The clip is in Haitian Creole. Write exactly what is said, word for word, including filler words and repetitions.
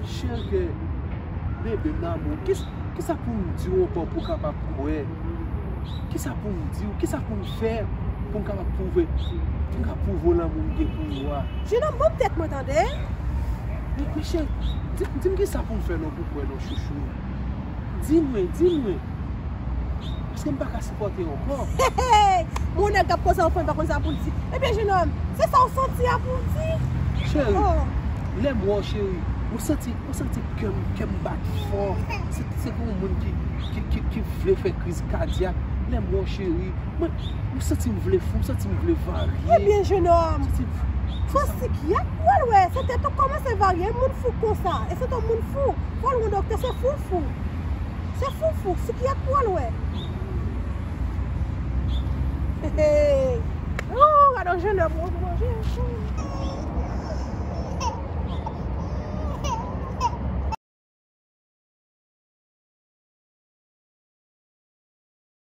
Cheri, bebe m, lanmou, kisa, kisa pou m di w ankò pou w kapab kwè? Kisa pou m di w? Kisa pou m fè pou m kapab pwouve, pou m kapab pwouve w lanmou m gen pou ou a? Jenòm, ban m tèt mwen tande. Men, men cheri, di, di m kisa pou m fè non pou kwè non, chouchou. Di mwen, di mwen. Paske m pa ka sipòte ankò. Hey, hey! Mon nèg k ap koze anfan, li pa konn sa pou l di. Ebyen, jenòm, se sa w santi a pou w di? Cheri, lè m wè w, cheri, mwen santi, mwen santi kè m, kè m bat fò. Se, se kon yon moun ki, ki, ki, ki vle fè kriz kadyak. Lè m wè w, cheri, mwen, mwen santi m vle fou, mwen santi m vle varye. Ebyen, jenòm, fò sikyèt pou w al wè. Se tèt ou kòmanse varye, moun fou konsa. E se t yon moun fou. Fò l wè yon doktè, se fou l fou. Se fou fou, sikyèt pou w al wè. Hey, hey. Oh, gade yon jenòm, yon jenòm.